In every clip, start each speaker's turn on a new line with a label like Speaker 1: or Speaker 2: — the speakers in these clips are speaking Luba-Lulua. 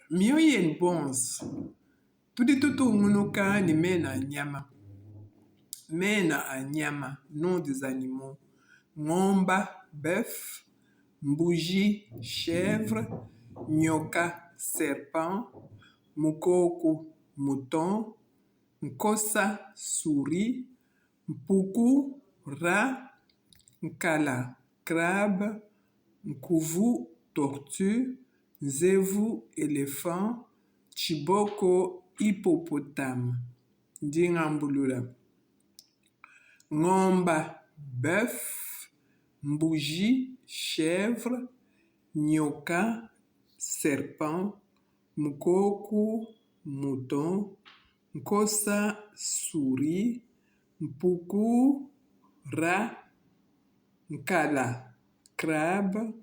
Speaker 1: Mioyo yenu bonso, tudi tutungunuka ne mena a nyama. Mena a nyama, noms des animaux. Ngomba, bœuf, mbuji, chèvre, nyoka, serpent, mukoku, mouton, nkosa, souris, mpuku, rat, nkala, crabe, nkuvu, tortue, nzevu, elephant, tshiboko, hippopotame. Ndi ngambulula. Ngomba, bœuf, mbuji, chèvre, nyoka, serpent, mukoku, mouton, nkosa, souris, mpuku, rat, nkala, crabe,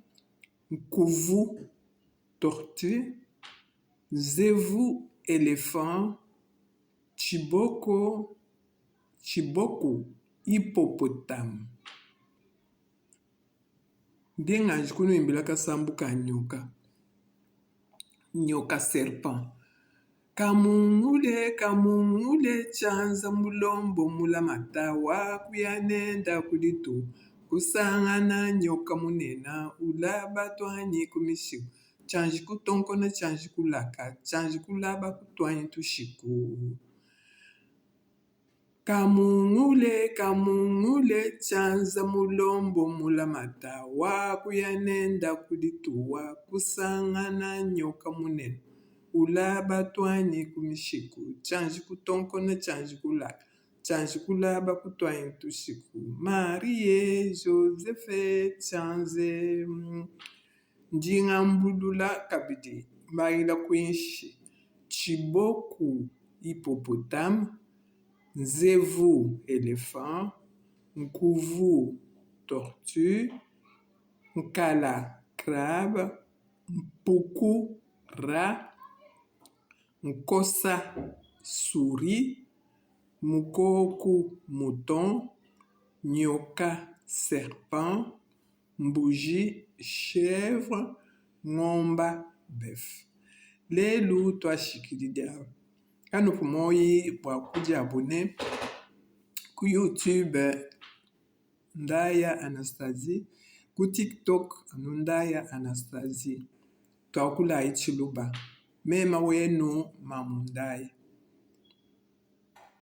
Speaker 1: nkuvu, tortue, nzevu, elephant, tshiboko, tshiboku, hippopotame. Ndi nganji kunuimbila kasambu ka nyoka. Nyoka serpent. Kamungule kamungule tshianza mulombo mulamata wakuya nenda ku ditu kusangana nyoka munena ulaba tuanyi ku mishiku tshianji kutonkona tshianji kulaka tshianji kulaba kutuanyi tushiku. Kamungule kamungule tshianza mulombo mulamata wakuya nenda ku dituwa kusangana nyoka munene ulaba tuanyi ku mishiku tshianji kutonkona tshianji kulaka tshianji kulaba kutuanyi tushiku Marie Josephe tshianze ndi ngambulula kabidi mbangila kuinshi tshiboku hippopotame nzevu elephant nkuvu tortue nkala crabe mpuku rat nkosa souris mukoku mouton nyoka serpent mbuji chèvre ngomba bœuf. Lelu tuashikididi apa. Kanupu muoyi bua kudiabone ku YouTube Ndaya Anastasie, ku TikTok anu Ndaya Anastasie. Tuakulayi tshiluba. Mema wenu Mamu Ndaya.